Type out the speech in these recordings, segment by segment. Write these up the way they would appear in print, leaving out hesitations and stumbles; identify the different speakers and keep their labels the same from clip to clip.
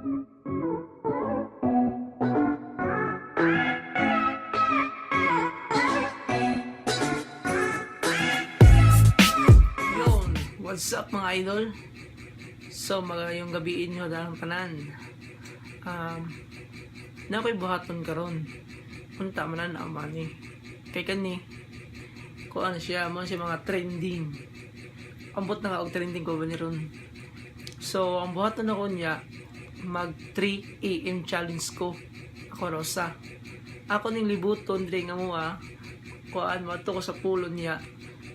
Speaker 1: Yun, what's up, mga idol? So, magayong gabi inyo dahil tanan. Na ako'y buhaton karon. Unta man na ang money. Kay kani, kuan siya, mo siya mga trending. Ambot na nga og trending ko ba ni ron. So, ang buhaton ako niya, mag 3 a.m. challenge ko. Ako rosa. Ako ning libuton diri nga mua, kuan mo ko sa pulo niya.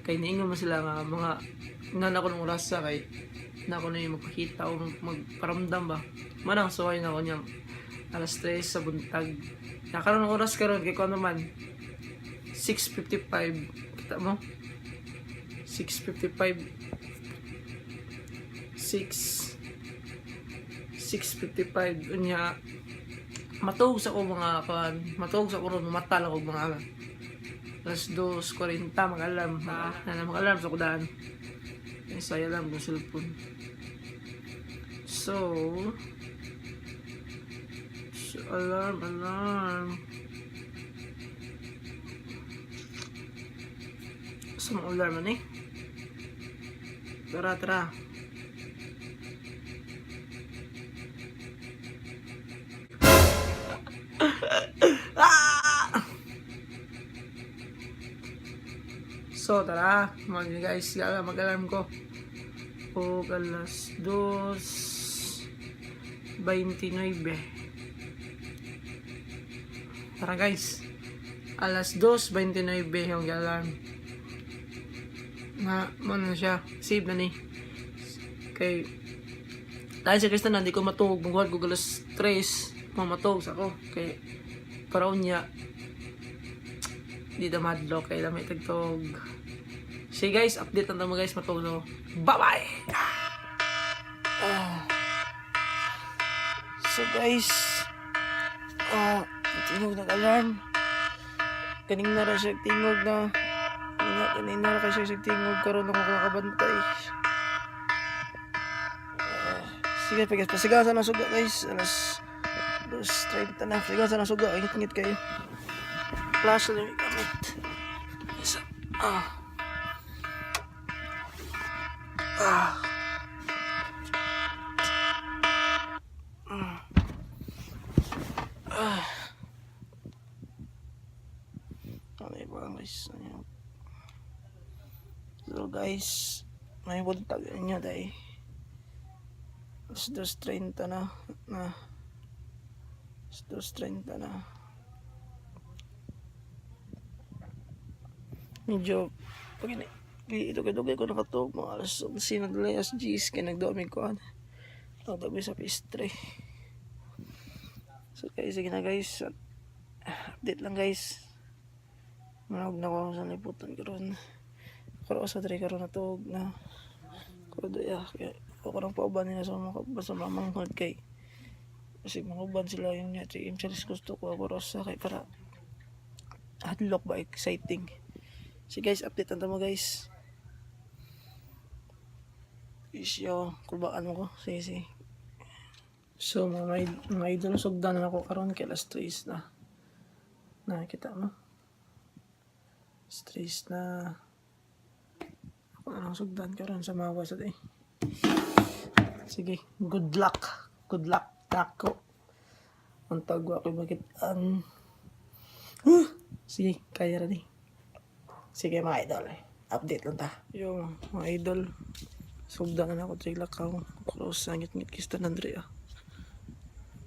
Speaker 1: Kay niingon man sila nga mga nga na ako ng orasa kay na ako na yung magpakita o magparamdam ba. Manang suway na ako niyang alas 3 sa buntag. Nakaroon ng oras karon kay kuan naman 6:55, kita mo, 6:55, 6 6:55 unya. Matuog sa ko mga kuan, matuog sa ko ron, mata lang og mga alas 2:40, mag-alarm na na mag-alarm sa kudaan. Eh, saya lang ng cellphone. So alarm, alarm. Sa mga alarm ano eh. Tara, tara. Ah! So, tara. Mga guys, mag-alarm ko. O, alas 2:29. Tara, guys. Alas 2:29 yung alarm. Na, mo na siya. Save na ni. Kay, dahil sa Kristan na, di ko matuog. Maghuwag ko alas 3. Mamatog sa ko. Kay, para unya, di na madlock. Kay lamay tagtog. Sige guys, update na mo guys. Matulog ako. Bye-bye! Ah. So guys, tingog ng alarm. Kaning na ra siya tingog na. Kaning na ra siya tingog karon ako nakabantay. Ah, sige, pagas pasigasan ang suga, guys. Alas 2:30 na. Pasigasan ang suga. Ingit-ingit kayo. Flash na yung gamit. Isa. Ah. Ah. Ah. Ano ba, guys? Ano yun? So guys, may buntag inyo dahil alas 2:30 na na. Alas 2:30 na. Medyo pag ito ko nakatog mga alas 11 na dala, alas 10 kaya nagdumi ko ano. Nagdumi sa pistre. So guys, sige na guys. Update lang, guys. Manawag na ko sa liputan karon. Karon sa dre karon natug na. Ko ya kaya ako nang pauban nila sa mga basta mamanghod kay kasi mga uban sila yung niya 3 a.m. challenge, gusto ko ako rosa kay para hadlock ba, exciting. So guys, update na mo, guys. Isyo, kulbaan mo ko. Sige, sige. So, mga idol, sugdan na ako karon kay alas 3 na. Nakikita mo? Alas 3 na. Ako na lang sugdan karon sa mawa sa day. Sige, good luck. Good luck, tako. Ang tagwa ko makitaan. Huh! Sige, kaya rin eh. Sige, mga idol. Update lang ta. Yung mga idol. Sugdan na ako sa lakaw. Close ang ngit-ngit kista ng Andrea.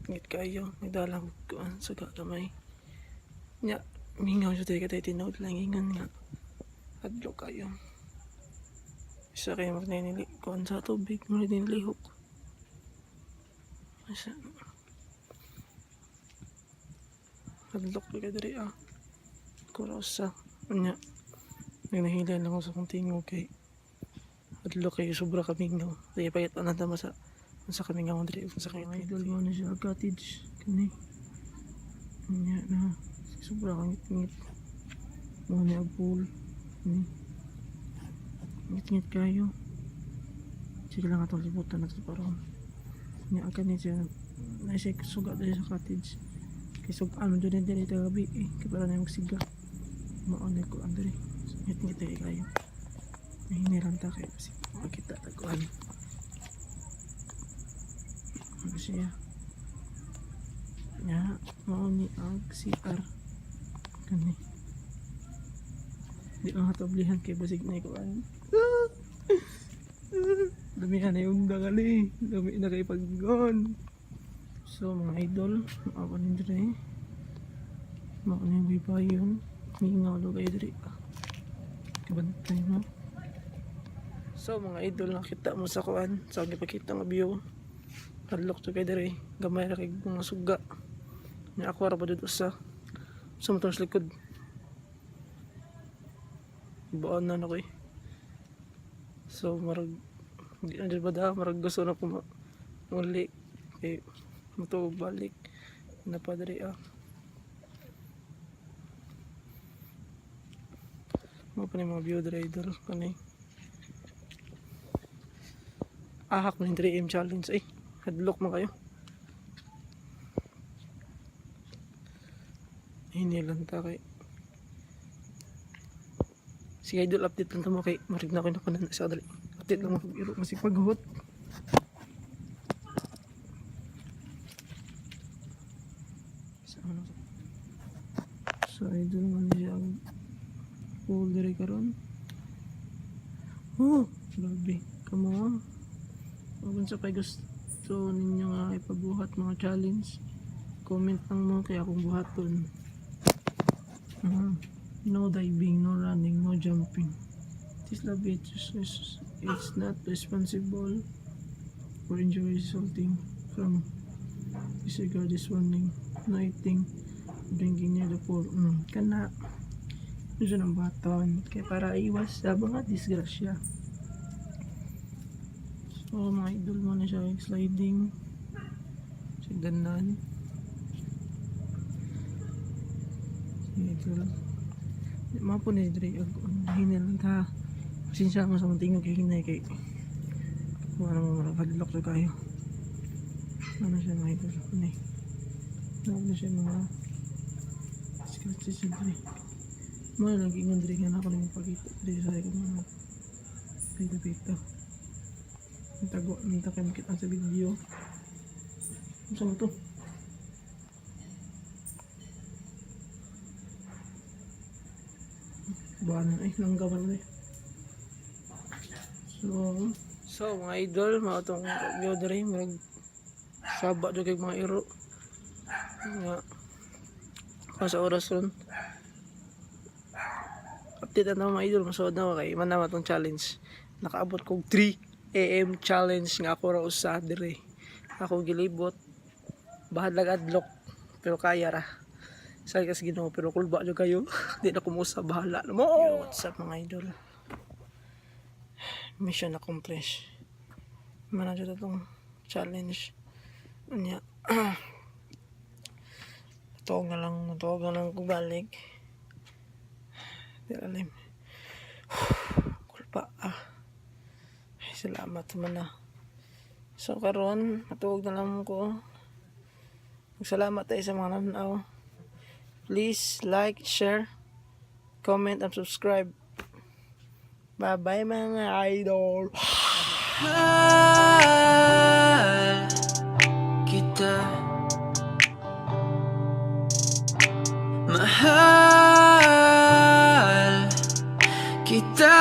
Speaker 1: Ngit kayo. Nagdalang ko sa gamay. Nya, mingaw siya tayo katay tinuod lang ingan nga. Adlo kayo. Isa kayo magninili kuan sa tubig. Magninilihok. Isa. Adlok ka diri ah. Kurosa. Nya. Nagnahila lang ako sa kong tingog kay adlo kayo sobra kamingaw. Kaya payat na tama sa kamingaw diri sa kay idol mo na siya cottage kani. Nya na sobra kang ngit. Mo ni ang pool. Ni. Ngit-ngit kayo. Sige lang atong libutan na to paron. Nya kani siya Nasa suga diri sa cottage. Kay sugaan man dyan diri gabi eh. Kay para na magsiga. Mao na ko diri. Ngit-ngit ay kayo. Mahiniran ta kay kasi makita taguan. Ano siya? Nya, mao ni ang CR. Kani. Di lang hatablihan kay basig na ikuan. Damihan na yung dangali. Dami na kay paggon. So mga idol, mao ni dire. Mao ni yung baybayon. Mingaw lo kayo diri. Kabantay mo. So mga idol, nakita mo sa kuan, sa akong gipakita nga view. Hadlok to kay diri, gamay ra kay mga suga. Nya ako ra pa dito sa matong sa likod. Baan na ko eh. So marag di na jud ba da, marag gusto na ko muli kay mutuo balik na pa diri ah. Mao pa ni mga view diri, idol, kani. Ahak man yung 3 AM challenge eh. Hadlok man kayo. Hinilan ta kay. Sige idol, update lang ta mo kay marig na ko na kunan sa dali. Update lang mo iro masig paghuot. Sa ano? So idol man siya ang pool diri karon. Oh, grabe. Kamo. Kung sa pay gusto ninyo nga ipabuhat mga challenge, comment lang mo kaya akong buhaton. No diving, no running, no jumping. This love it's not responsible for injury resulting from disregard this warning. No eating, drinking near the pool. Kana. Yun ang buhaton. Kaya para iwas sa mga disgrasya. So mga idol mo na siya sliding. Sigdanan. Sige idol. Mga po ni Dre, hinay lang ta. Pasensya mo sa mga tingog kay hinay kay wala mo marag hadlok sa kayo. Ano siya mga idol? Ano eh? Ano na siya mga scratches sa Dre. Mga lagi nga Dre nga na ako nang pagkita Dre sa ko mga pita-pita. Ang tago, ang tayo makita sa video. Saan mo to? Buwanan ay, langgawan na eh. So mga idol, mga itong view diri, mag saba jud kay mga iro. Nga, kung sa oras ron. Update na mga idol, masuod na kay man naman itong challenge. Nakaabot kog 3 AM challenge nga ako ra usa diri. Ako gilibot. Bahad lag adlok pero kaya ra. Sa kas Ginoo pero kulba jud kayo. Di na kumusa, bahala na mo. Yo, what's up mga idol? Mission accomplished. Manager itong challenge. Unya. Tuog na lang ko balik. Di alam. Kulpa ah. Ay, salamat man na. So karon, matuog na lang ko. Magsalamat tayo sa mga nanaw. Please like, share, comment, and subscribe. Bye-bye mga idol.
Speaker 2: Mahal kita. Mahal kita.